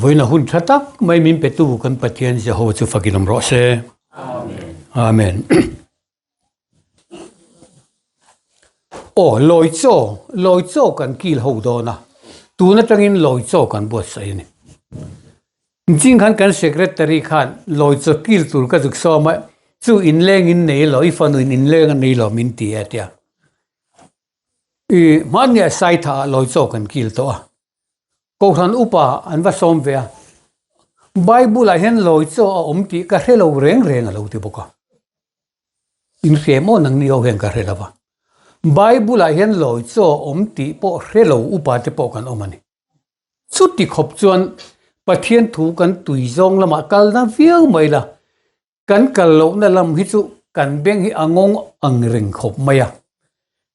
Vawiin a hun tha tak mai min petu kan Pathian Jehovah chu fakin awm rawh se. Amen. Aw, lawi chaw, lawi chaw kan kil ho dawn a, tun atangin lawi chaw kan buatsaih a ni. Niching khan kan secretary khan lawi chaw kil tur ka zuk sawm a, chu inleng in nei lo, i fanu in inleng a nei lo min ti a tia. I hmanni ah Saitha ah lawi chaw kan kil tawh a. Kohhran upa an va sawm ve a, Bible ah hian lawi chaw a awm tih ka hre lo reng reng a lo ti bawk a. In hre maw nang ni ho hian ka hre lo va. Bible ah hian lawi chaw a awm tih pawh hre lo upa te pawh kan awm a ni. Chuti khawp chuan Pathian thu kan tui zawng lamah kalna viau mai la, Kan kal lohna lam hi chu kan beng hi a ngawng ang reng khawp mai a.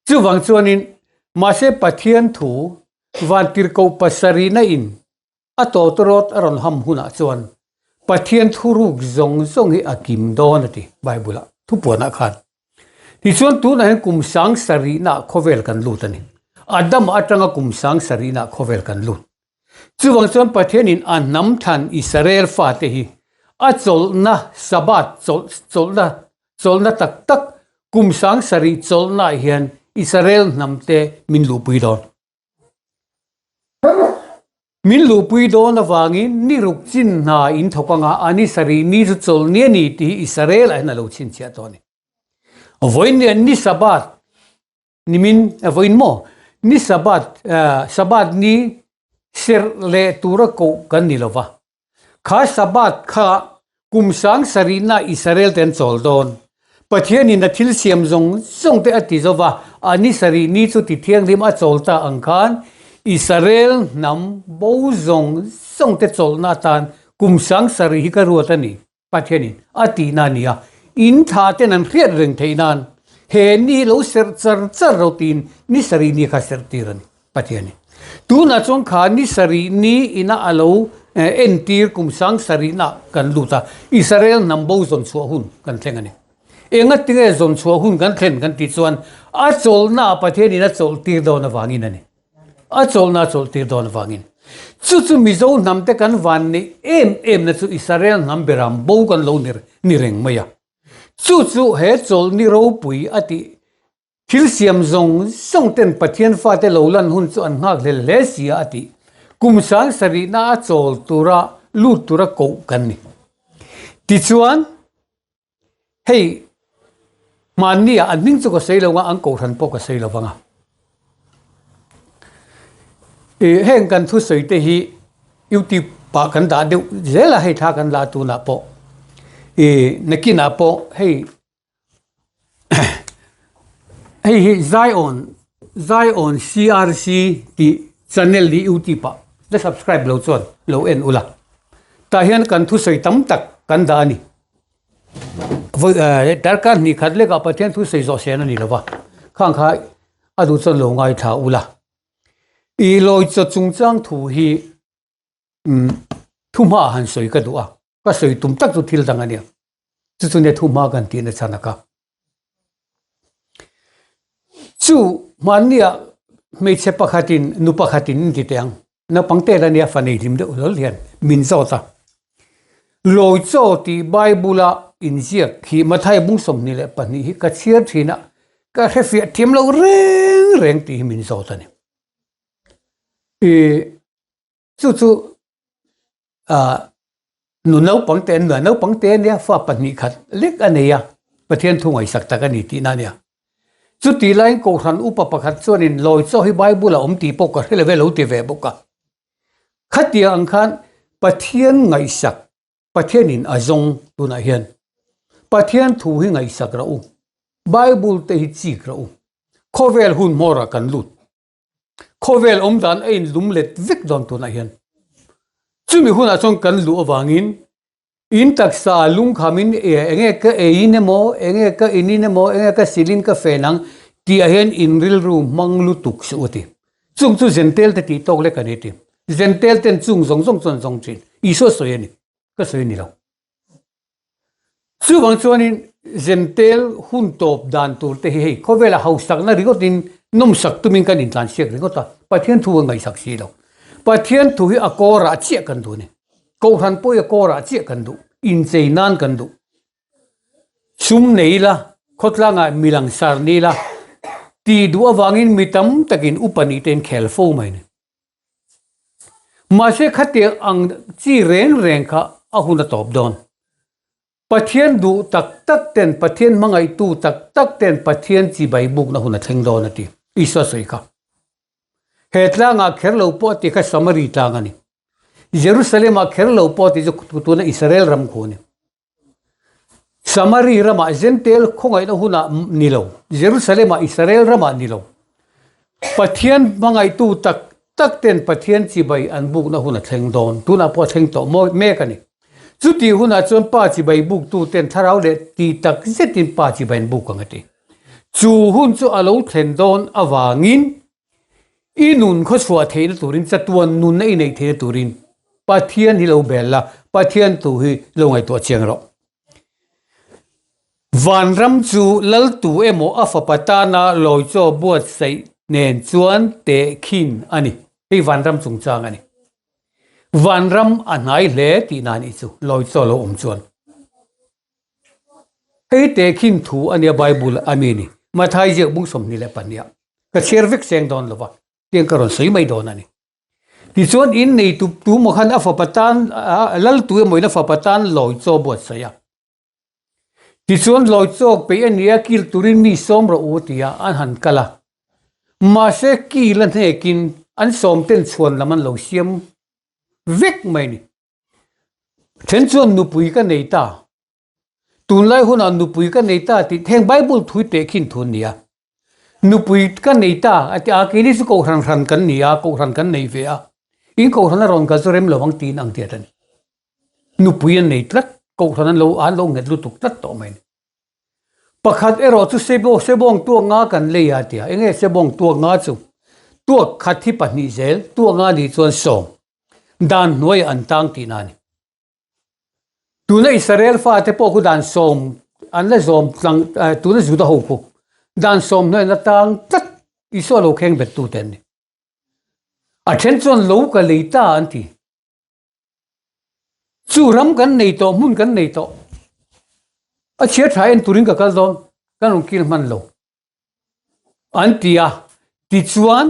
Chuvang chuanin mahse Pathian thu Vantirhkoh pasarihna in a tawtawrawt a rawn ham hunah chuan Pathian thuruk zawng zawng hi a kim dawn a ti Bible ah thupuanah khan. Tichuan tunah hian kum sang sarihnaah khawvel kan lut a ni. Adama atanga kum sang sarihnaah khawvel kan lut. Chuvang chuan Pathianin a hnam thlan Israel fate hi a chawlhna Sabbath chawlh chawlhna chawlhna tak tak kum sang sarih chawlhnaah hian Israel hnamte min luhpui dawn. Min luhpui dawn avangin ni ruk chin hna in thawk anga a ni sarih ni chu chawlh ni a ni tih hi Israel-ah hian a lo chhinchhiah tawh a ni. Vawiin ni Sabbath Nimin vawiin maw? Ni Sabbath, Sabbath ni serh leh tura koh kan ni lo va. Kha Sabbath kha kum sang sarihna Israel te an chawl dawn. Pathianin a thil siam zawng zawng te a ti zo va, a ni sarih ni chu ti thianghlim a chawl ta ang khan Israel hnam bo zawng zawng te chawlhna atan kum sang sarih hi ka ruat a ni. Pathianin a tihna a ni a, in thla ten an hriat reng theih nan he ni lo serh char char ro tiin ni sarih ni kha serh tir a ni Pathianin. Tunah chuan kha ni sarih ni ina a lo entir kum sang sarihna kan lut a, Israel hnam bo zawn chhuah hun kan thleng a ni. Enga tinge zawn chhuah hun kan thlen kan tih chuan a chawlhnaah Pathianin a chawlh tir dawn avangin a ni. A chawlhna a chawlh tir dawn avangin chu chu Mizo hnam te kan van neih em em na chu Israel hnam beram bo kan lo ni reng mai a. Chu chu he chawlhni ropui a tih thil siam zawng zawng ten Pathian fate lo lan hun chu an nghak hlel hle si a a tih kum sang sarihna a chawl tura lut tura koh kan ni. Tichuan. Hei, hmannia an hming chu ka sawi lo anga, an kohhran pawh ka sawi lo vang a. Ih, heng kan thusawi te hi YouTube ah kan dah deuh zel a, hei thla kan la tunah pawh. Ih, nakinah pawh hei hei hi Zion, Zion CRC tih channel hi YouTube ah la subscribe lo chuan lo en ula. Tah hian kan thusawi tam tak kan dah a ni. Darkar hnih khat lekah Pathian thu sawi zawh sen a ni lo va, khang kha a duh chuan lo ngaithla ula. I lawi chaw chungchang thu hi thu hma han sawi ka duh a, ka sawi tum tak chu thil dang a nia. Chu chu nia thu hma kan tihna chhan a ka. Chu hmannia hmeichhe pakhatin nu pakhatin in ti teh ang, naupang te la nia fa nei hlim deuh hlawl hian min zawt a. Lawi chaw tih Bible a inziak hi Mathai bung 22 hi ka chhiar thin a, ka hrefiah thiam lo reng reng tih hi min zawt a ni. Ih Chu chu ah nu naupang te an naupang te ania fa pahnih khat lek a nei a, Pathian thu ngaihsak tak a ni tihna a nia. Chuti laiin Kohhran upa pakhat chuanin lawi chaw hi Bible a awm tih pawh ka hre lo ve lo ti ve bawk a. Khatiang ang khan Pathian ngaihsak, Pathianin a zawng tunah hian Pathian thu hi ngaihsak rawh u, Bible te hi chik rawh u, khawvel hun hmawrah kan lut. Khawvel awm dan a in lum let vek dawn tunah hian. Chumi hunah chuan kan luh avangin in taksa lungkhamin e enge ka eiin emaw, enge ka inin emaw, enge ka silin ka fen ang tih ah hian in rilru hmang lutuk suh a ti. Chung chu Zentel te tih tawk lek a ni a ti. Zentel ten chung zawng zawng chuan zawng thin. Isua sawi a ni. Ka sawi a ni lo. Chuvang chuanin Zentel hun tawp dan tur te hi hei khawvela hausakna ringawtin nawmsak tumin kan intlansiak ringawt a, Pathian thu a ngaihsak si lo. Pathian thu hi a kawrah chiah kan duh a ni. Kohhran pawh hi a kawrah chiah kan duh. Inchei nan kan duh. Sum nei ila, khawtlangah mi langsar ni ila tih duh avangin mi tam takin upa nih te an khel fo mai a ni. Mahse khatiang ang chi reng reng kha a hun a tawp dawn. Pathian duh tak tak ten, Pathian hmangaihtu tak tak ten Pathian chibai bukna hun a thleng dawn a ti. Isua sawi kha. He tlangah kher lo pawh a ti kha Samari tlang a ni. Jerusalem-ah kher lo pawh a ti chu tuna Israel ram khu a ni. Samari ramah Jentail khawngaihna hunah ni lo, Jerusalem-ah Israel ramah ni lo. Pathian hmangaihtu tak tak ten Pathian chibai an bukna hun a thleng dawn. Tunah pawh a thleng tawh mawi mek a ni. Chutih hunah chuan Pa chibai buktu ten thlarau leh ti tak zetin Pa chibai an buk ang a ti. Chu hun chu a lo thlen dawn avangin i nun khawchhuah theihna turin chatuan nunna i neih theihna turin Pathian hi lo bel la, Pathian thu hi lo ngaihtuah chiang rawh. Vanram chu Laltu emaw a fapa tana lawichaw buatsaih nen chuan tehkhin a ni. Hei vanram chungchang a ni. Vanram a hnai hle tih na nih chu lawi chaw lo awm chuan. Hei tehkhin thu a nia Bible a mi ni. Mathai ziak bung 22 ah ka chhiar vek seng dawn lova tiang ka rawn sawi mai dawn a ni. Tichuan in nei tu tu maw khan a fapa tan lal tu emaw in a fapa tan lawi chaw buatsaih a. Tichuan lawi chawk peih a nia kil turin mi sawm rawh u tia an han kal a. Mahse kil a hnekin an sawm ten chhuan lam an lo siam vek mai a ni. Then chuan nupui ka nei ta, tunlai hunah nupui ka nei ta tih heng Bible thui teh khin thu an ni a. Nupui ka nei ta a ti a, keini chu kohhran hran kan ni a, kohhran kan nei ve a, in kohhran a rawn kal chu rem lo ang tiin ang tiat a ni. Nupui an nei tlat, kohhran an lo an lo nghet lutuk tlat tawh mai a ni. Pakhat erawh chu sebo sebawng tuak nga kan lei a ti a, enge sebawng tuak nga chu? Tuak khat hi pahnih zel, tuak nga nih chuan sawm dan hnuaiah an tang tihna a ni. Tuna Israel fate pawh khu dan sawm an la zawm tlang tuna Juda ho khu dan sawm hnuaiah an la tang tlat Isua lo kheng bet tute an ni. A then chuan lo ka lei ta an ti. Chu ram kan nei tawh hmun kan nei tawh a chhiar tha en turin ka kal dawn kan rawn kil hman lo an ti a tichuan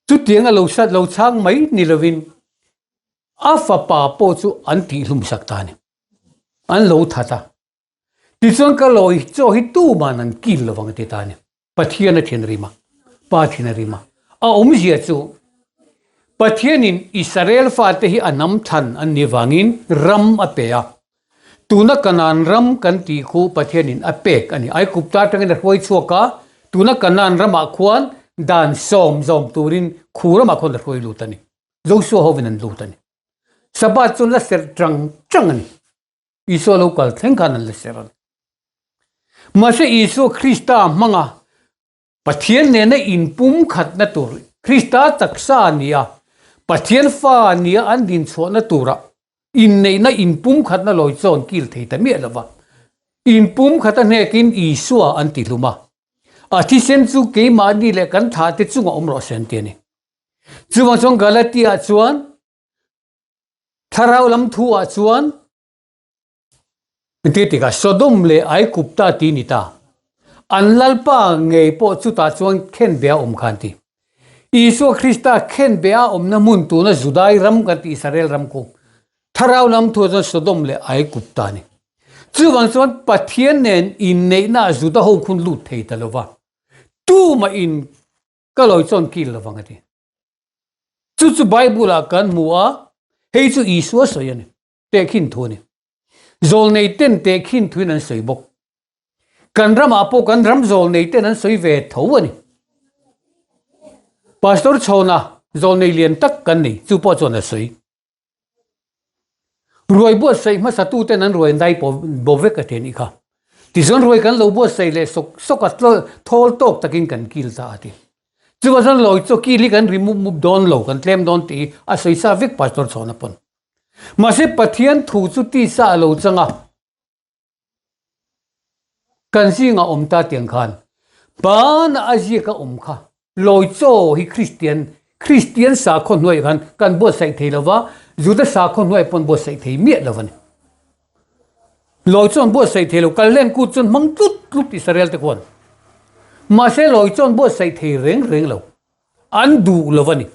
chutiang a lo sat lo chhang mai ni lovin a fapa pawh chu an tihhlum sak ta a ni an lo that a Tichuan ka lawi chaw hi tuman an kil lovang a ti ta a ni. Pathian a thian rim a, Pa thian a rim a. A awmzia chu Pathianin Israel fate hi a hnam thlan an nih vangin ram a pe a. Tuna Kanaan ram kan tih khu Pathianin a pek a ni. Aigupta atangin a hruai chhuak a, tuna Kanaan ramah khuan dan sawm zawm turin khu ramah khuan a hruai lut a ni. Josua hovin an lut a ni. Sabbath chu la serh tang tang a ni. Isua lo kal thleng khan an la ser a ni. Mahse Isua Krista hmanga Pathian nena inpumkhatna tur, Krista taksa nia, Pathian fa nia an dinchhuahna tura inneihna inpumkhatna lawi chawn kil thei ta miah lova. Inpumkhat a hnekin Isua an ti hlum a. A thisen chu keimahni leh kan thahte chunga awm rawh se an ti a ni. Chuvang chuan Galatia chuan Thlarau lam thu ah chuan ti tikah Sodom leh Aigupta ti ni ta. An Lalpa ngei pawh chutah chuan khenbe a awm kha an ti. Isua Krista khenbe a awmna hmun tuna Judai ram kan ti Israel ram khu Thlarau lam thu ah chuan Sodom leh Aigupta a ni. Chuvang chuan Pathian nen inneihna ah Juda ho khun lut thei ta lova tumah in ka lawi chuan kil lovang a ti. Chu chu Bible ah kan hmu a, hei chu Isua sawi a ni, tehkhin thu a ni. Zawlnei ten tehkhin thuin an sawi bawk. Kan ramah pawh kan ram zawlnei ten an sawi ve tho a ni. Pastor Chhawna zawlnei lian tak kan nei, chu pawh chuan a sawi. Ruai buatsaih hmasa tuten an ruai dai pawh bo vek a ti a nih kha. Tichuan ruai kan lo buatsaih leh sawk sawk a thawl tawk takin kan kil ta a ti. Chuvang chuan lawi chaw kil hi kan ri mup mup dawn lo, kan tlem dawn tih hi a sawi sa vek Pastor Chhawna pawn. Mahse Pathian thu chu tisa a lo chang a. Kan zingah awm ta tiang khan Bana a ziak a awm kha lawi chaw hi Kristian Kristian sakhaw hnuaiah khan kan buatsaih thei lo va, Juda sakhaw hnuaiah pawh an buatsaih thei miah lo a ni. Lawi chuan buatsaih thei lo, kalhlen kut chuan hmang tlut tlut Israel te khuan. Mahse lawi chuan buatsaih thei reng reng lo. An duh lo a ni.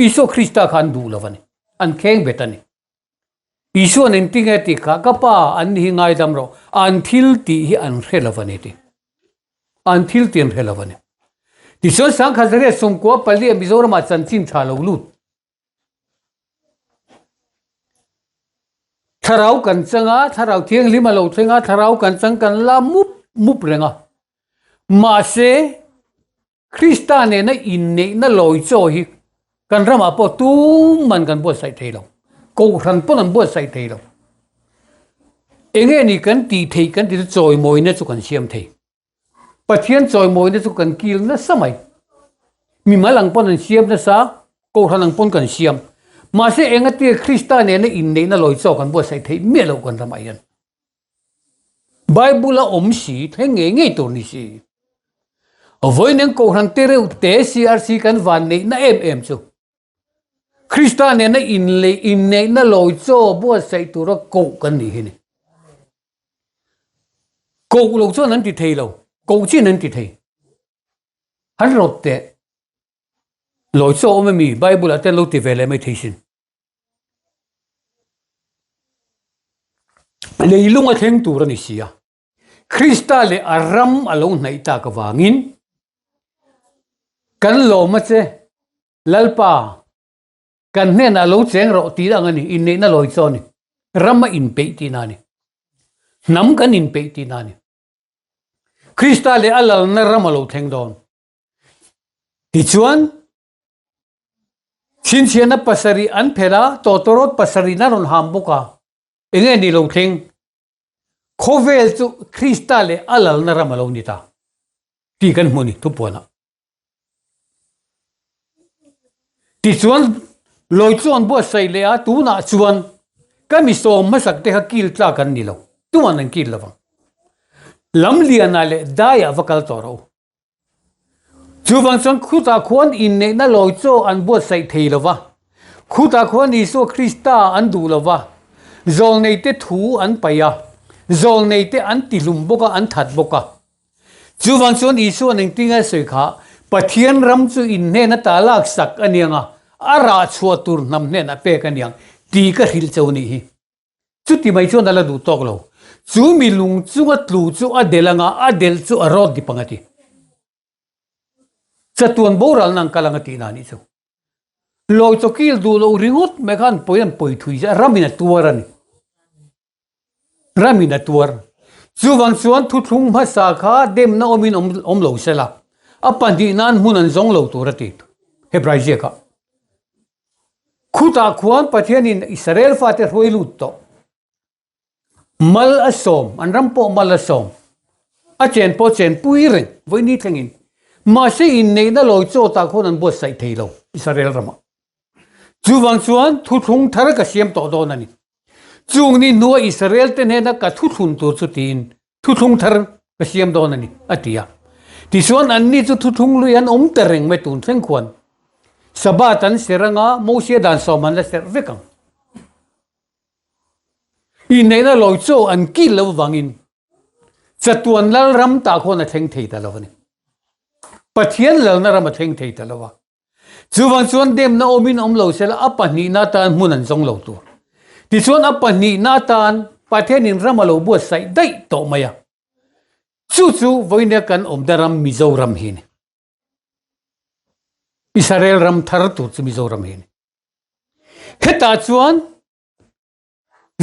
Isua Krista kha an duh lo a ni. An kheng bet a ni. Isua'n engtinge tih kha, Ka Pa, an ni hi ngaidam rawh, an thil tih hi an hre lo a ni ti. An thil tih an hre lo a ni. Tichuan Sangkhat Zariat Sawmkua Pali-ah Mizoramah chanchin tha lo lut. Thlarau kan chang a, Thlarau Thianghlim a lo thleng a, Thlarau kan chang kan la mup mup reng a. Mahse, Krista nena inneihna lawi chaw hi kan ramah pawh tuman kan buatsaih thei lo, kohhran pawn an buatsaih thei lo. Enge ni kan tih theih kan tih chu chawimawina chu kan siam thei. Pathian chawimawina chu kan kil nasa mai. Mimal ang pawn an siam nasa, kohhran ang pawn kan siam. Mahse engatia Krista nena inneihna lawi chaw kan buatsaih theih miah loh kan ramah hian. Bible a awm si, thleng ngei ngei tur ni si. Vawiin Kohhran te reuh te CRC kan van neihna em em chu. Krista nena inlei inneihna lawi chaw buatsaih tura koh kan nih hi ni. Koh lo chuan an ti thei lo, koh chin an ti thei. Han rawt teh. Lawi chaw awm emi Bible ah te an lo ti ve leh mai thei sin. Leilung a thleng tur a ni si a, Krista leh a ram a lo hnaih tak avangin kan lawm a che, Lalpa, kan hnenah lo cheng rawh tih ang a ni, inneihna lawi chu a ni, ram a inpeih tihna a ni, hnam kan inpeih tihna a ni. Krista leh a lalna ram a lo thleng dawn. Tichuan, Chhinchhiahna pasarih an phelh a, tawtawrawt pasarihna a rawn ham bawk a. Enge ni lo thleng? Khawvel chu Krista leh a lalna ram a lo ni ta tih kan hmu a ni thupuanah. Tichuan, lawi chu an buatsaih leh a, tunah chuan ka mi sawm hmasak te kha kil tlak an ni lo, tuman an kil lovang. Lamlianah leh daiah va kal tawh rawh u. Chuvang chuan khutah khuan inneihna lawi chaw an buatsaih thei lo va, khutah khuan Isua Krista an duh lo va, zawlneite thu an paih a, zawlneite an tihlum bawk a, an that bawk a. Chuvang chuan Isua'n engtin nge a sawi kha, Pathian ram chu in hnen ata laksak a niang a, a rah chhuah tur hnam hnenah pek a niang tih ka hrilh cheu nih hi. Chuti mai chuan a la duh tawk lo. Chu mi lung chunga tlu chu a del anga a del chu a rawt dip ang a ti. Chatuan boralna an kal ang a tihna anih chu. Lawi chawkil duh loh ringawt mai khan pawi an pawi thui zia ramin a tuar a ni. Ramin a tuar. Chuvang chuan thuthlung hmasa kha demna awmin awm lo sela a pahnih nan hmun an zawng lo tur a ti Hebrai ziakah. Khutah khuan Pathianin Israel fate hruai lut tawh. Mal a sawm, an ram pawh mal a sawm. A chen pawh chen pui reng, vawiini thlengin. Mahse inneihna lawi chaw tah khuan an buatsaih thei lo Israel ramah. Chuvang chuan thuthlung thar ka siam tawh dawn a ni. Chung ni hnua Israel te hnena ka thuthlun tur chu tiin Thuthlung thar ka siam dawn a ni, a ti a. Tichuan anni chu thuthlung lui an awm ta reng mai tun thleng khuan. Sabbath an serh anga Mosia dan sawm an la serh vek ang. Inneihna lawi chaw an kil lo avangin chatuan lal ram tah khuan a thleng thei ta lo a ni. Pathian lalna ram a thleng thei ta lo a. Chuvang chuan demna awmin awm lo sela a pahnihna atan hmun an zawng lo tur. Tichuan a pahnihna atan Pathianin ram a lo buatsaih daih tawh mai a. Chu chu vawinia kan awmna ram Mizoram hi a ni. Israel ram thar tur chu Mizoram hi a ni. Hetah chuan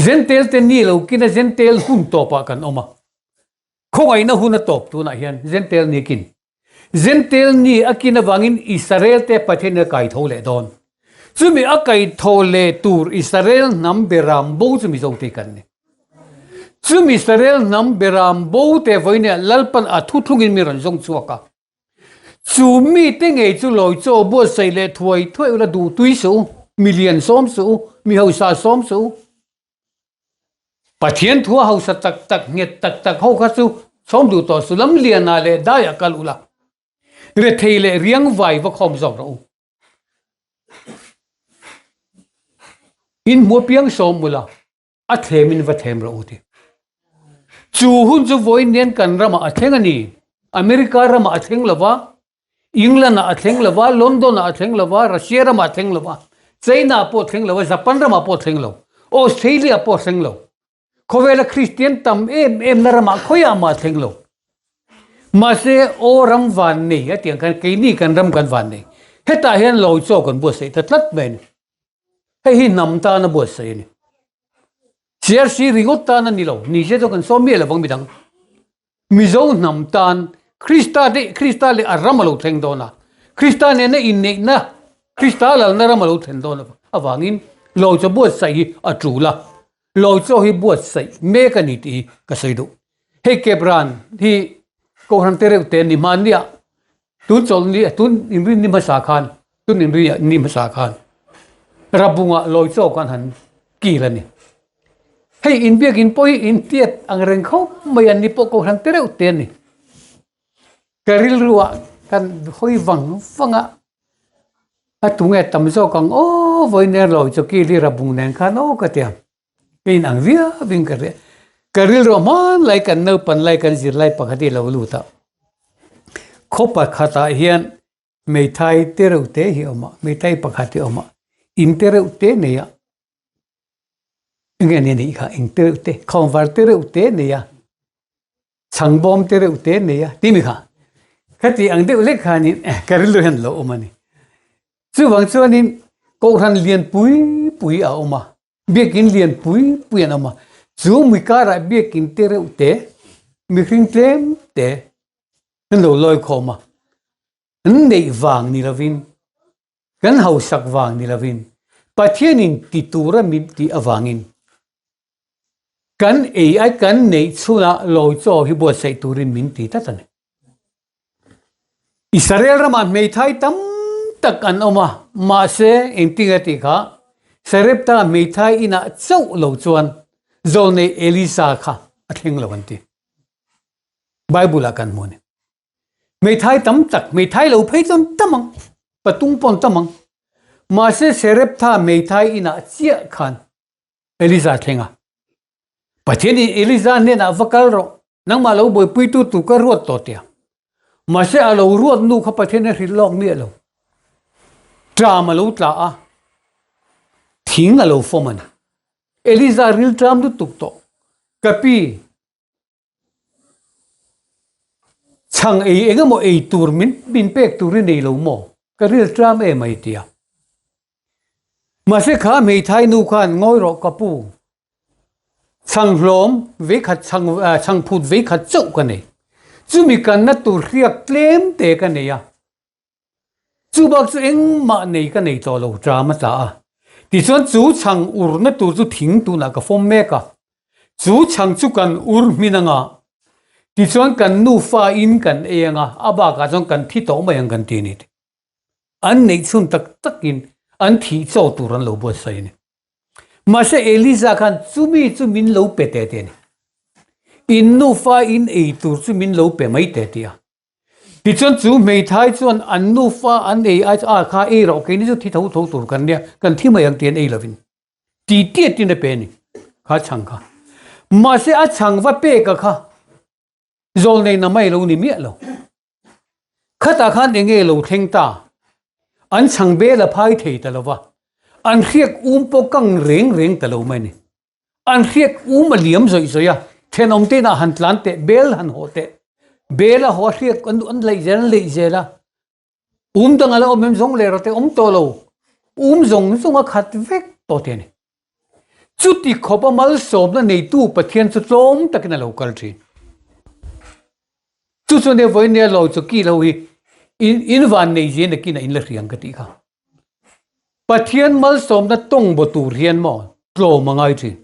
Zentel te ni lo kina Zentel hun tawpah kan awm a. Khawngaihna hun a tawp tunah hian Zentel ni kin. Zentel ni a kin avangin Israel te Pathian a kai tho leh dawn. Chumi a kai tho leh tur Israel hnam beram bo chu Mizo te kan ni. Chumi Israel hnam beram bo te vawinia Lalpan a thuthlungin mi rawn zawng chhuak a. Chu mite ngei chu lawi chaw buatsaih leh thuai thuai ula duh tui suh u, mi lian sawm suh u, mi hausa sawm suh u. Pathian thua hausa tak tak nghet tak tak ho kha chu sawm duh tawh suh, lam lianah leh daiah kal ula, rethei leh riangvai va khawm zawk rawh u. In hmu apiang sawm ula, a thlemin va thlem rawh u ti. Chu hun chu vawiin hian kan ramah a thleng a ni. America ramah a thleng lo va, England ah a thleng lo va, London ah a thleng lo va, Russia ramah a thleng lo va, China ah pawh a thleng lo va, Japan ramah pawh a thleng lo, Australia ah pawh a thleng lo. Khawvela Kristian tam em em na ramah khawiah mah a thleng lo. Mahse, aw ram van nei a tiang khan keini kan ram kan van nei. Hetah hian lawi chaw kan buatsaih ta tlat mai a ni. Hei hi hnam tana buatsaih a ni. CRC ringawt tan a ni lo, nise chu kan sawm miah lovang midang. Mizo hnam tan Krista te Krista leh a ram a lo thleng dawn a, Krista nena inneihna Krista lalna ram a lo thlen dawn avangin lawi chaw buatsaih hi a tul a, lawi chaw hi buatsaih mek a ni tih hi ka sawi duh. Hei Kepran hi Kohhran te reuh te ni hmannia Tun chawlhni tun inrin ni hmasa khan tun inrin ni hmasa khan Rabunga lawi chaw khan han kil a ni. Hei inbiakin pawh hi intiat ang reng khawp mai an ni pawh kohhran te reuh te a ni. Ka rilruah kan hawi vang vang a, a tunge tam zawk ang aw vawiin lawi chaw kil hi Rabung nen khan aw ka ti ang. Ka in ang viau in ka hria. Ka rilru hmanlai kan naupan lai kan zir lai pakhat hi lo lut a. Khaw pakhatah hian hmeithai te reuh te hi a awm a, hmeithai pakhat hi a awm a, in te reuh te nei a, enge ni anih kha in te reuh te, khawnvar te reuh te nei a, chhangbawm te reuh te nei a tih mi kha. Khati ang deuh lek khanin ka rilru hian a lo awm a ni. Chuvang chuanin Kohhran lian pui pui a awm a. Biakin lian pui pui an awm a, chu mui karah biakin te reuh te, mihring tlem te an lo lawi khawm a, an neih vang ni lovin, kan hausak vang ni lovin, Pathianin ti tura min tih avangin kan ei ai kan neih chhunah lawi chaw hi buatsaih turin min ti tlat a ni. Israel ramah hmeithai tam tak an awm a, mahse engtin a tih kha Sarepta hmeithai inah chauh lo chuan zawlnei Elisa kha a thleng lo an ti. Bible ah kan hmu a ni. Hmeithai tam tak, hmeithai lo phei chuan tam ang, patung pawh an tam ang. Mahse Sarepta hmeithai inah chiah khan Elisa a thleng a. Pathianin Elija hnenah va kal rawh, nangmah lo buaipuitu tur ka ruat tawh tia. Mahse a lo ruat nu kha Pathian a hrilh lawk miah lo. Ṭam a lo tla a, thing a lo fawm a ni. Elija ril ṭam lutuk tawh, Ka pi, chhang ei eng emaw ei tur min min pek tur i nei lo maw? Ka ril ṭam em a i tia. Mahse kha hmeithai nu khan ngawi rawh ka pu, chhang hlawm veikhat chhang chhang phut veikhat chauh ka nei. Chumi kanna tur hriak tlem te ka nei a. Chu bak chu engmah nei ka nei tawh lo ṭam a tla a. Tichuan chu chhang urna tur chu thing tunah ka fawm mek a. Chu chhang chu kan ur hmin anga, tichuan kan nufa in kan ei anga, a bakah chuan kan thi tawh mai ang kan ti a ni. An neih chhun tak takin an thih chaw tur an lo buatsaih a ni. Mahse Eliza khan chumi chu min lo pe teh teh a ni. In nufa in ei tur chu min lo pe mai teh tih a. Tichuan chu hmeithai chuan an nufa an ei ai chu a kha ei rawh keini chu thi tho tho tur kan nia kan thi mai ang tih an ei lovin ti tiat tin a pe a ni kha chhang kha. Mahse a chhang va pek a kha zawlnei na mai lo ni miah lo. Khatah khan eng nge lo thleng ta? An chhang bel a phai thei ta lo va, an hriak um pawh kang reng reng ta lo mai a ni. An hriak um a liam zawih zawih a, thenawm te inah han tlan teh, bel han haw teh. Bel a haw a hriak an an leih zel an leih zel a, um dang a la awm em zawng leh rawh te awm tawh lo, um zawng zawng a khat vek tawh te a ni. Chuti khawpa malsawmna neitu Pathian chu tlawm takin a lo kal thin. Chu chuan he vawinia lawi chu ki lo hi in in van nei zia nakin a in la hriang ka tih kha. Pathian malsawmna tawng baw tur hian maw tlawm a ngai thin.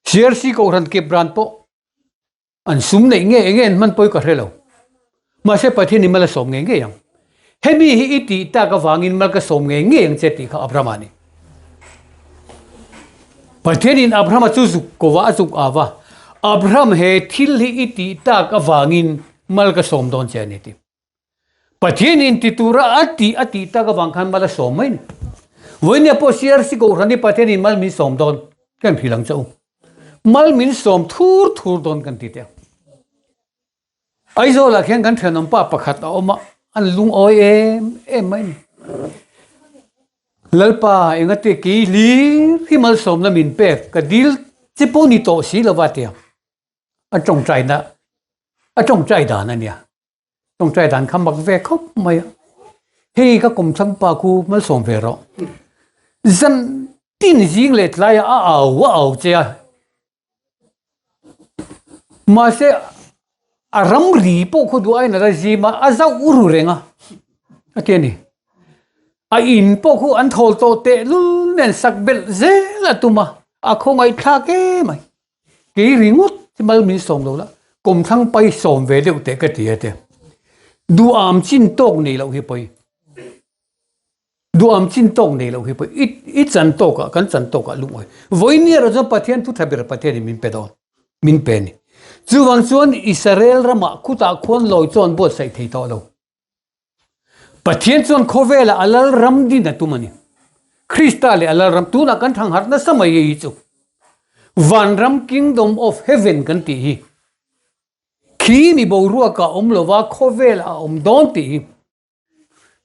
CRC Kohhran kep ran pawh an sum neih nge enge an hman pawi ka hre lo. Mahse Pathian in mal a sawm ngei ngei ang. Hemi hi i tih tak avangin mal ka sawm ngei ngei ang che tih kha Abrahama a ni. Pathianin Abrahama chu zuk ko va a zuk av a, Abraham he thil hi i tih tak avangin mal ka sawm dawn che a ni tih. Pathianin ti tura a tih a tih tak avang khan mal a sawm mai a ni. Vawinia pawh CRC Kohhran hi Pathianin mal min sawm dawn kan hrilh ang che u. Mal min sawm thur thur dawn kan ti teh ang. Aizawlah khian kan thenawm pa pakhat a awm a, an lungawi em em mai a ni. Lalpa engati kei hlir hi malsawmna min pek ka dil che pawh ni tawh si lova tia a tawngtaina a tawngtai dan a nia. Tawngtai dan kha mak ve khawp mai a. Hei ka kum thlang pa khu malsawm ve rawh. Zan tin zing leh tlaiah a au a au che a. Mahse a ramri pawh khaw duh aiin a la zim a, a zauh ru reng a, a ti a ni. A in pawh khu an thawl tawh tehlul nen sak belh zel a tum a, a khawngaihthlak em mai. Kei ringawt hi mal min sawm lo la, kawmthlang pai sawm ve deuh teh ka ti a ti. Duham chin tawk nei loh hi pawi. Duham chin tawk nei loh hi pawi. I i chan tawkah kan chan tawkah lungawi. Vawiin erawh chuan Pathian thu tha ber Pathianin min pe dawn, min pe a ni. Chuvang chuan Israel ramah khutah khuan lawi chuan buatsaih thei tawh lo. Pathian chuan khawvelah a lal ram din a tum a ni. Krista leh a lal ram tunah kan thangharh nasa mai hi chu vanram Kingdom of Heaven kan tih hi khi mi boruakah a awm lova khawvelah a awm dawn tih hi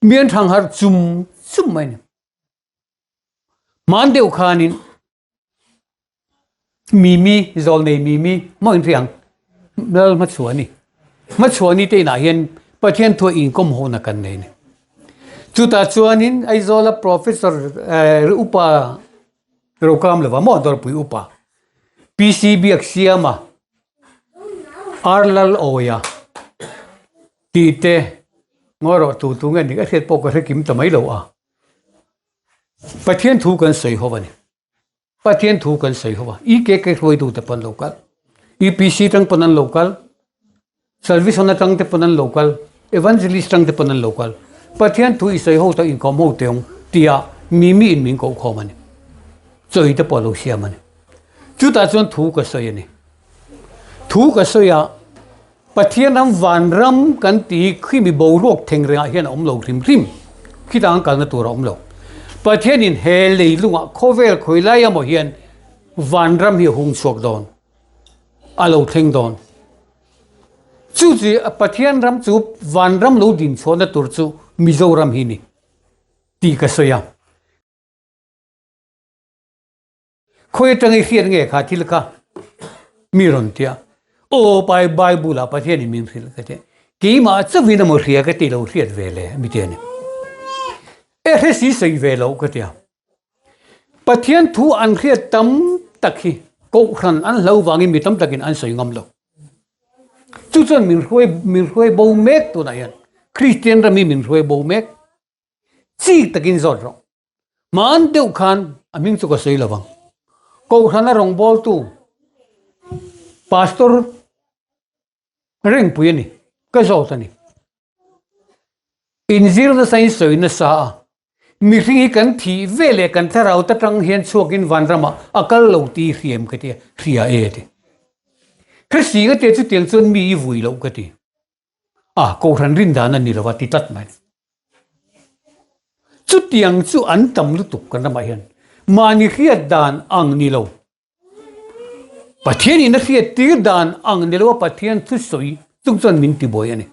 mi an thangharh chum chum mai a ni. Hman deuh khanin Mimi, Zawlnei Mimi maw in hriang Lal Hmachhuani. Hmachhuani te inah hian Pathian thua inkawm hona kan nei a ni. Chutah chuanin Aizawla Professor Upa Rokam lova maw Dawrpui Upa PC Biaksiama Ar Lal Awia tih te ngawi rawh tu tu nge nih a hriat pawh ka hre kim ta mai lo a. Pathian thu kan sawi ho a ni. Pathian thu kan sawi ho a. EKK hruaitu te pawn lo kal. EPC tang pawn an lo kal. Salvation atang te pawn an lo kal. Evangelist tang te pawn an lo kal. Pathian thu i sawi ho ta inkawm ho te awng tia mi mi in min koh khawm a ni. Chawi te pawh a lo siam a ni. Chutah chuan thu ka sawi a ni. Thu ka sawi a Pathian ram vanram kan ti khi mi boruak theng rengah hian a awm lo hrim hrim. Khitang an kalna tur a awm lo. Pathianin he leilungah khawvel khawi lai emaw hian vanram hi a hung chhuak dawn, a lo thleng dawn. Chu chu Pathian ram chu vanram lo din chhuahna tur chu Mizoram hi ni tih ka sawi a. Khawi atang i hriat nge kha thil kha mi rawn ti a, aw pai Bible ah Pathian in min hrilh ka ti a, keimah chauhin emaw hria ka ti lo hriat ve le mi ti a ni. E hre si sawi ve loh ka ti a. Pathian thu an hriat tam tak hi Kohhran an hlo vangin mi tam takin an sawi ngam lo. Chu chuan min hruai min hruai bo mek tunah hian Kristian ram hi min hruai bo mek. Chik takin zawt rawh. Hman deuh khan a hming chu ka sawi lo vang. Kohhrana rawngbawltu Pastor Rengpui a ni, ka zawt a ni. Inzir nasa in sawi nasa a, mihring hi kan thih ve leh kan thlarau ta tang hian chhuakin vanramah a kal lo tih i hriam ka ti a, hria e a ti. Hre ka tia chutiang chuan mi i vui loh ka ti. A, Kohhran rin dan a ni lo a ti tlat mai. Chutiang chu an tam lutuk kan ramah hian mahni hriat dan ang ni lo. Pathian in a hriat tir dan ang ni lo a Pathian thusawi chung chuan min ti buai a ni.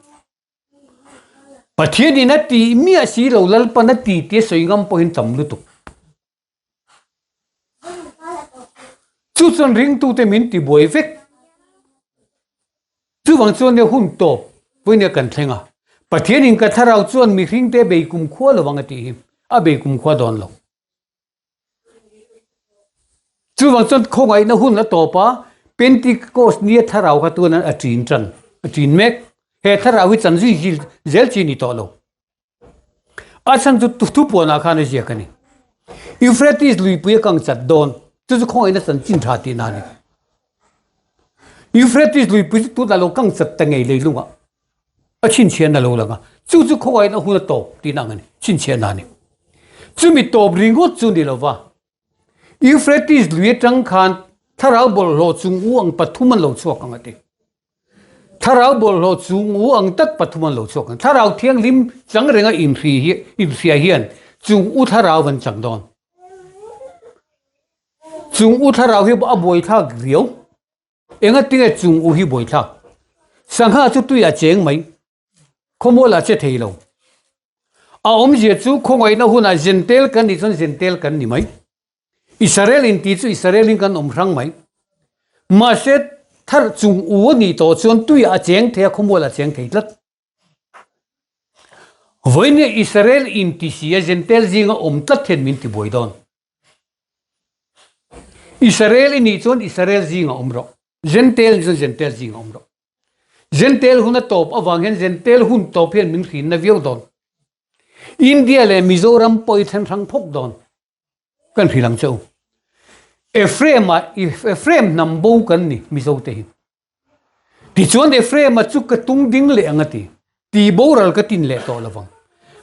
Pathian in a tih miah si lo Lalpan a ti tia sawi ngam pawhin tam lutuk. Chu chuan ringtute min ti buai vek. Chuvang chuan nia hun tawp vawinia kan thleng a. Pathianin ka thlarau chuan mihringte bei kum khua lovang a tih hi a bei kum khua dawn lo. Chuvang chuan khawngaihna hun a tawp a, Pentecost nia thlarau kha tun a ṭin ṭan, a ṭin mek. He thlarau hi chan zui zel chi ni tawh lo. A chhan chu thupuanah khan a ziak a ni. Euphrates luipui a kang chat dawn, chu chu khawngaihna chanchin tha tihna a ni. Euphrates luipui chu tunah lo kang chat ta ngei leilungah a chhinchhiahna a lo lang a, chu chu khawngaihna hun a tawp tihna ang a ni, chhinchhiahna a ni. Chumi tawp ringawt chu ni lova, Euphrates lui atang khan thlarau bawlhhlawh chung u ang pathum an lo chhuak ang a ti. Thlarau bawlhhlawh chung u ang tak pathum an lo chhuak ang. Thlarau thianghlim chang renga inhri hi inhria hian chung u thlarau an chang dawn. Chung u thlarau hi a buaithlak riau. Engatinge chung u hi buaithlak? Sangha chu tui a cheng mai. Khawmual a che thei lo. A awmzia chu khawngaihna hunah Zentel kan nih chuan Zentel kan ni mai. Israel in tih chu Israel in kan awm hrang mai. Mahse thar chung u a nih tawh chuan tuiah a cheng thei a, khawmual a cheng thei tlat. Vawiin Israel in ti si a Zentel zinga awm tlat hian min ti buai dawn. Israel i nih chuan Israel zinga awm rawh. Zentel nih chuan Zentel zinga awm rawh. Zentel hun a tawp avang hian Zentel hun tawp hian min hrinna viau dawn. India leh Mizoram pawh i then hrang phawk dawn. Kan hrilh ang che u. Ephraim ah Ephraim hnam bo kan ni Mizo te hi. Tichuan Ephraim a chu ka tung ding leh ang a ti. Ti boral ka tin leh tawh lovang.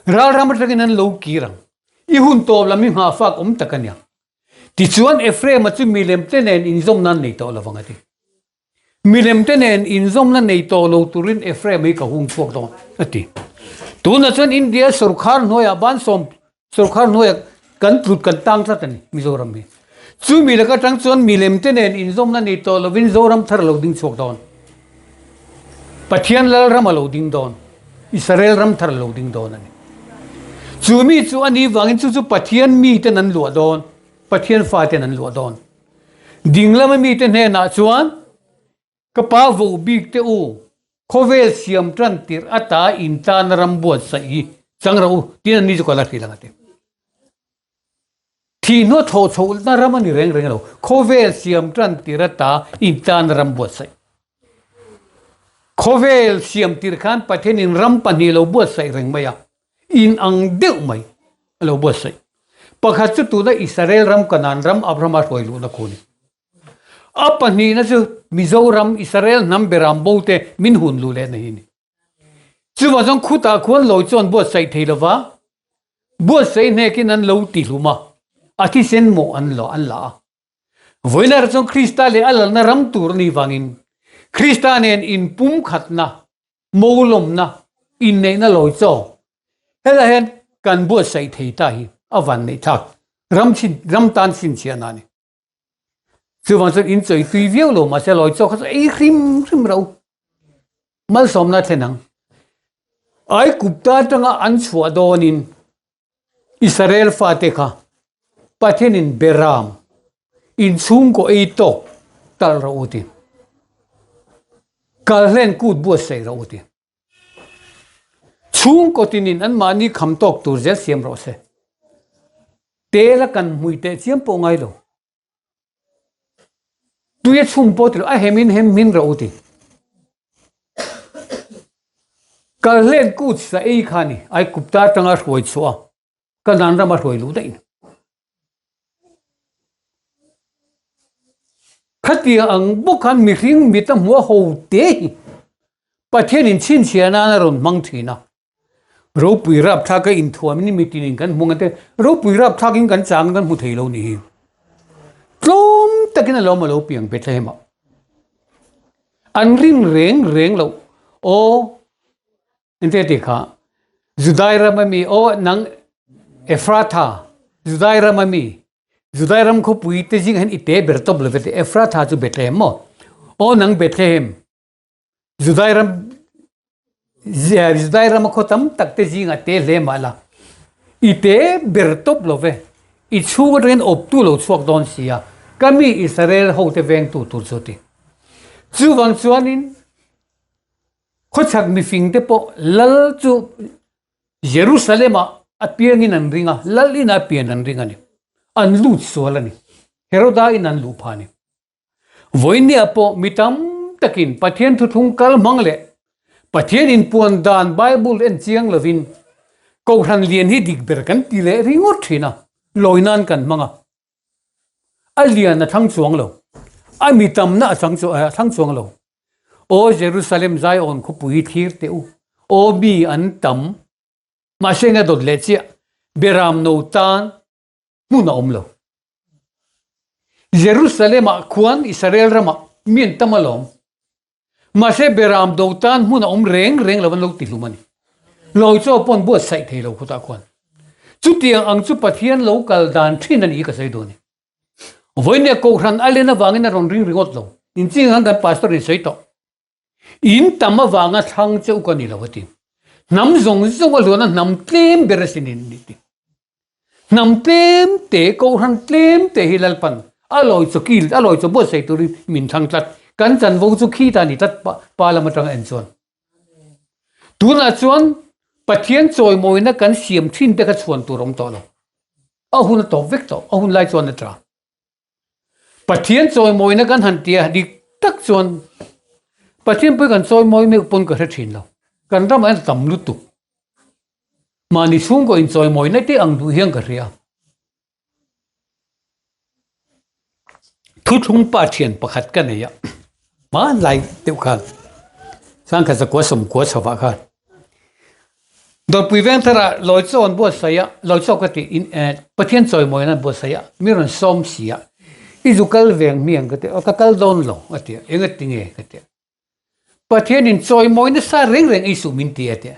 Ralram atangin an lo kir ang. I hun tawp lam hi nghahfak awm tak a nia. Tichuan Ephraim a chu milem te nen inzawmna an nei tawh lovang a ti. Milem te nen inzawmna nei tawh lo turin Ephraim hi ka hung chhuak dawn, a ti. Tunah chuan India sorkar hnuaiah bansawm sorkar hnuaiah kan tlut kan tang tlat a ni Mizoram hi. Chu mi laka tang chuan milem te nen inzawmna nei tawh lovin Zoram thar a lo ding chhuak dawn. Pathian Lalram a lo ding dawn. Israel ram thar a lo ding dawn a ni. Chu mi chu a nih vangin chu chu Pathian miten an luah dawn, Pathian faten an luah dawn. Dinglama mite hnenah chuan, Ka pa vo bik te u, khawvel siam tan tirh ata in tana ram buatsaih hi chang rawh u, tiin anni chu ka la hrilh ang a ti. Thihnaw thawh chhohna ram a ni reng reng lo, khawvel siam tan tirh ata in tana ram buatsaih. Khawvel siam tirh khan Pathianin ram pahnih lo buatsaih reng mai a, In ang deuh mai a lo buatsaih. Pakhat chu tuna Israel ram Kanaan ram Abrahama hruai luhna khu a ni. A pahnihna chu Mizoram Israel hnam beram bo te min hun luh lehna hi a ni. Chuvang chuan khutah khuan lawi chuan buatsaih thei lova, buatsaih hnekin an lo ti hlum a, a thisen mawh an la an la a. Vawiinah chuan Krista leh a lalna ram tur a nih vangin Krista nen inpumkhatna Mawlawmna, inneihna lawi chaw helai hian kan buatsaih thei ta hi a van neih thlak ram chhin ram tan chhinchhiahna a ni. Chuvang chuan in chawi tui viau lo mahse lawi chaw kha chu ei hrim hrim rauh malsawmna thlen ang. Aikupta atanga an chhuah dawnin Israel fate kha Pathianin Beram inchhungkaw ei tawk talh rawh u ti. Kalhlen kut buatsaih rawh u ti. Chhungkaw tinin anmahni kham tawk tur zel siam rawh se. Tela kan hmui teh chiam pawh ngai lo. Tui a chhum pawh ti lo, a hemin hem hmin rawh u ti. Kalhlen kut sa ei kha ni, Aikupta atanga hruai chhuah a, Kanaan rama hruai luh daih ni. Khatia ang bawk khan mihring mit a hmuh a ho te hi Pathianin chhinchhiah nan a rawn hmang thin a. Ropui rapthlak a inthuamin mitinin kan hmu ang te, ropui rapthlakin kan chang kan hmu thei lo ni hi. Tlawm takin a lawm a lo piang Bethlehem ah. An rin reng reng loh. Aw, engte tih kha, Judai ram ami, aw nang Ephratha, Judai ram ami, Judai ram khawpui te zingah hian i te ber tawp lo ve te, Ephratha chu Bethlehem maw? Aw nang Bethlehem, Judai ram Judai rama khaw tam tak te zingah te hle mah la, i te ber tawp lo ve, i chhung atangin awptu lo chhuak dawn si a, ka mi Israel hote vengtu tur chu ti. Chuvang chuanin khawchhak mifing te pawh lal chu Jerusalem-ah a piangin an ring a, lal inah a pian an ring a ni. An lut sual a ni. Heroda in an luh phah a ni. Vawinia pawh mi tam takin Pathian thuthlung kal hmang leh Pathian inpuan dan Bible en chiang lovin Kohhran lian hi dik ber kan ti leh ringawt thin a, lawi nan kan hmang a. A lian a thlang chuang lo, a mi tamna a thlang chuang lo. Aw Jerusalem Zion khawpui thlir teh u, aw mi an tam, mahse eng a dawt leh chiah, Beram no tan hmun a awm lo. Jerusalem-ah khuan Israel ramah mi an tam alawm. Mahse Beram do tan hmun a awm reng reng lo an lo ti hlum a ni. Lawi chaw pawh an buatsaih thei lo khutah khuan. Chutiang ang chu Pathian lo kal dan thin a ni hi ka sawi duh a ni. Vawinia Kohhran a len avangin a rawn ring ringawt lo. Inching ang kan pastor in sawi tawh. In tam avanga thlang che u ka ni lo a ti. Hnam zawng zawng a hluana hnam tlem ber asin in ni ti. Hnam tlem te, Kohhran tlem te hi Lalpan a lawi chaw kil, a lawi chaw buatsaih turin min thlang tlat. Kan chanvo chu khi ta ni tlat pa lam atanga en chuan. Tunah chuan Pathian chawimawina kan siam thin te kha chhuan tur awm tawh lo. A hun a tawp vek tawh, a hun lai chuan a tla. Pathian chawimawina kan han tia dik tak chuan Pathian pawh kan chawimawi meuh pawn ka hre thin lo. Kan ramah hian tam lutuk. Mahni chhungkaw inchawimawina te ang duh hian ka hria. Thuthlung pa thian pakhat ka nei a, hmanlai deuh khan sangkhat zakua sawmkua chhovah khan Dawrpui veng tharah lawi chaw an buatsaih a, lawi chaw ka tih in eh Pathian chawimawina an buatsaih a, mi rawn sawm si a, i zu kal veng hmiang ka ti a, ka kal dawn lo a ti a, eng ati nge ka ti a, Pathianin chawimawi nasa reng reng ei suh min ti a ti a.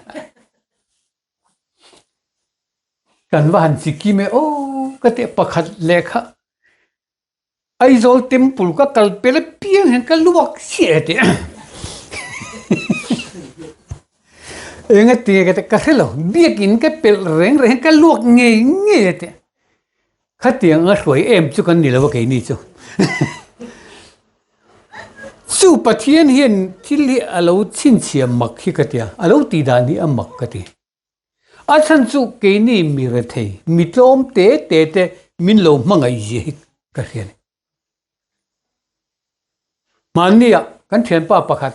Kan va han chi kim e aw ka ti a, pakhat lehkha Aizawl temple ka kal pel apiang hian ka luak chiah e ti a. Eng a ti nge ka ti a, ka hre lo, biakin ka pelh reng reng hian ka luak ngei ngei a ti a. Khatiang a hruai em chu kan ni lo a keini chu. Chu Pathian hian thil hi a lo chhinchhiah mak hi ka tia, a lo tih dan hi a mak ka ti. A chhan chu keini mi rethei, mi tlawm te te te min lo hmangaih zia hi ka hria a ni. Hmannia kan thianpa pakhat,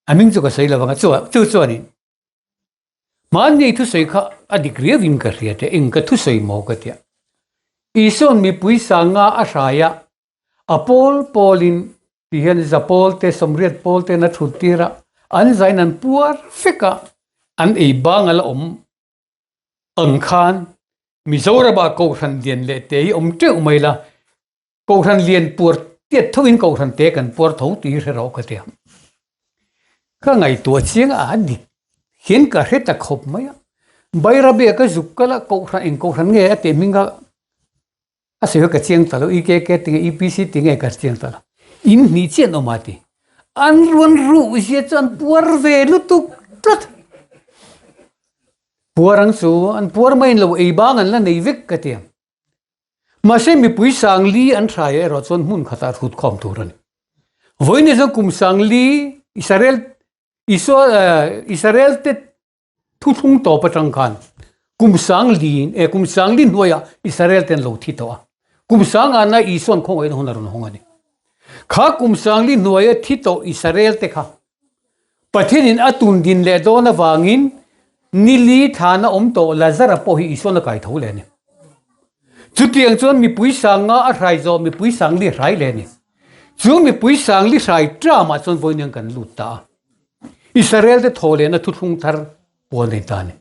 a hming chu ka sawi lo vang a, chu chuanin Mahni thusawi kha a dik riauin ka hria te, eng ka thusawi maw ka tia. Isua'n mipui sanga a hrai a, a pawl pawlin ti hian za pawl te, sawmriat pawl ten a thut tir a, an zain an puar vek a, an ei bang a la awm ang khan Mizoramah Kohhran lian leh te hi awm teuh mai la, Kohhran lian puar tiat thoin Kohhran te kan puar tho tih hi hre rawh ka ti a. Ka ngaihtuah chiang a, a dik hian ka hre ta khawp mai a. Bairabe ka zuk kal a, Kohhran eng Kohhran nge a tih hming kha a sawi kha ka chiang ta lo, EKK ti nge EPC ti nge ka chiang ta lo. In hnih chiah an awm a ti. An ruan ruh zia chu an puar ve lutuk tlat. Puar ang chu an puar maiin lo ei bang an la nei vek ka ti a. Mahse mipui sangli an hrai erawh chuan hmun khatah hrut khawm tur a ni. Vawiin chuan kum sangli Israel Isua Israel te thuthlung tawp atang khan kum sangli eh kum sangli hnuaiah Israel te an lo thi tawh a. Kum sangana Isuan khawngaihna hun a rawn hawng a ni. Kha kum sangli hnuaia thi tawh Israel te kha Pathianin a tun din leh dawn avangin nili thana awm tawh Lazara pawh hi Isuan a kai tho leh a ni. Chutiang chuan mipui sanga a hrai zawh mipui sangli a hrai leh a ni. Chu mipui sangli hrai tramah chuan vawiin kan lut ta a. Israel te thaw lehna thuthlung thar puan nei ta a ni.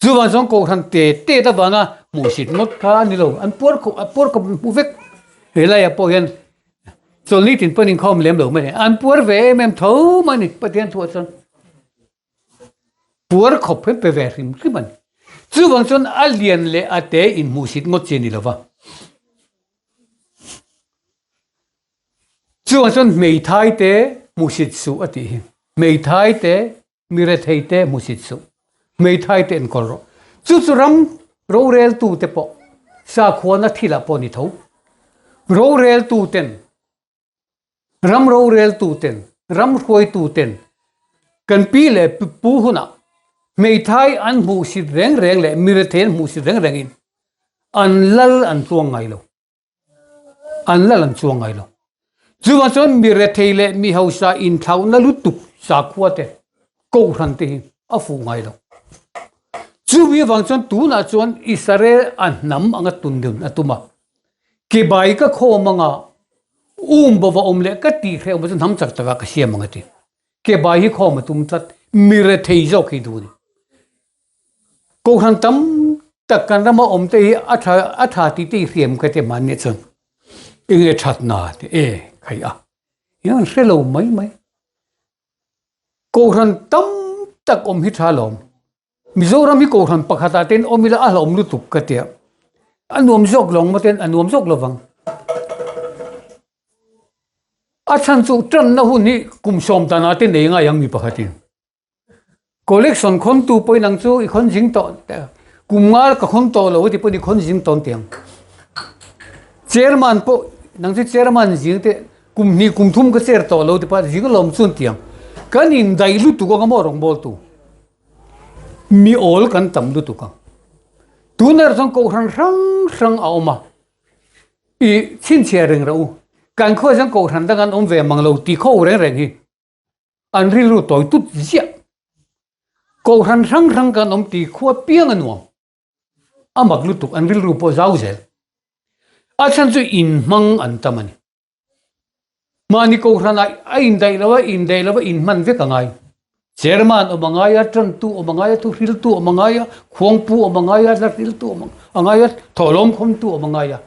Chuvang chuan Kohhran te te avanga hmuhsit ngawt kha a ni lo. An puar khawp a puar khawp an hmu vek. Helaiah pawh hian chawlhni tin pawn inkhawm lem lo mai a ni. An puar ve em em tho mai a ni Pathian thuah chuan. Puar khawp hian pe ve hrim hrim a ni. Chuvang chuan a lian leh a te inhmuhsit ngawt chi a ni lo va. Chuvang chuan hmeithai te hmuhsit suh a tih hi. Hmeithai te Mi rethei te hmusit suh, hmeithai te enkawl rawh. Chu chu ram roreltu te pawh sakhuana thilah pawh ni tho. Roreltu ten, ram roreltu ten, ram hruaitu ten kan pi leh pu hunah hmeithai an hmuhsit reng reng leh mi rethei an hmuhsit reng rengin an lal an tluang ngai lo. An la lang chuang ngai lo. Chuvang chuan mi rethei leh mi hausa inthlauhna lutuk sakhua te, kohhran te hi a fuh ngai lo. Chumi avang chuan tunah chuan Israel a hnam anga tundun a tum a. Kebai ka khawm anga um bova awm leh ka tih hreh awm chu hnam chak takah ka siam ang a ti. Kebai hi khawm a tum tlat, mi rethei zawk hi duh a ni. Kohhran tam tak kan rama awm te hi a tha a tha tih te hi hriam ka ti mahni chuan enge that na te e khai a hian hre lo mai mai. Kohhran tam tak awm hi tha lawm. Mizoram hi kohhran pakhatah ten awm ila a hlauhawm lutuk ka tia. A nuam zawk lo ang maw ten a nuam zawk lovang. A chhan chu tanna hun hi kum sawm danah te nei ngai ang mi pakhatin. Collection khawntu pawhin ang chu i khawn zing tawh kum nga ka khawn tawh lo ti pawhin i khawn zing tawn tiang. Chairman pawh nang chu chairman zing te kum hnih kum thum ka chair tawh lo ti pawh zing lawm chuan tiang. Kan indaih lutuk ang a maw rawngbawltu. Mi awl kan tam lutuk ang. Tunah chuan kohhran hrang hrang a awm a. I chhinchhiah reng rah u. Kan khuaah chuan kohhran dang an awm ve mang lo ti kho reng reng hi. An rilru tawi tut ziah. Kohhran hrang hrang kan awm ti khua piang a nuam. A mak lutuk an rilru pawh zau zel. A chhan chu inhmang an tam a ni. Mahni kohhranah a indaih lo a, indaih lo a inhman vek a ngai. Chairman awm a ngai a, tantu awm a ngai a, thuhriltu awm a ngai a, khuangpu awm a ngai a, hlahriltu awm a ngai a, thawhlawmkhawmtu awm a ngai a.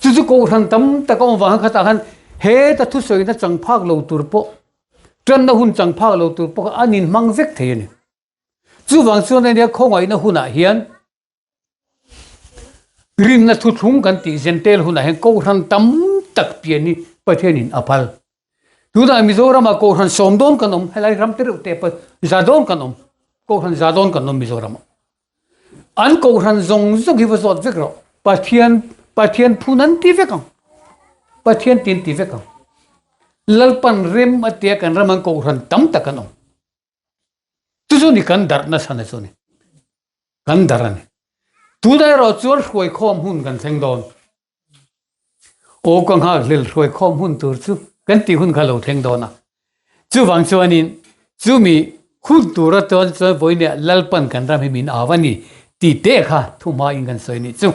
Chu chu kohhran tam tak a awm vang khatah khan heta thusawina chang phak lo tur pawh, tanna hun chang phak lo tur pawh kha an inhmang vek thei a ni. Chuvang chuan ania khawngaihna hunah hian rinna thuthlung kan tih Gentile hunah hian kohhran tam tak pian hi Pathianin a phal. Tunah Mizoramah kohhran sawm dawn kan awm, helai ram te reuh te pawh za dawn kan awm, kohhran za dawn kan awm Mizoramah. An kohhran zawng zawng hi va zawt vek rawh, Pathian Pathian phun an ti vek ang, Pathian ti an ti vek ang. Lalpan rem a tia kan ram an kohhran tam tak an awm. Chu chu ni kan darh nasa na chu ni. Kan darh a ni. Tunah erawh chuan hruaikhawm hun kan thleng dawn. Aw ka nghak hlel hruaikhawm hun tur chu kan tih hun kha lo thleng dawn a. Chuvang chuanin chumi hun tur atan chuan vawinia Lalpan kan ram hi min au a ni tih teh kha thuhmain kan sawi nih chu.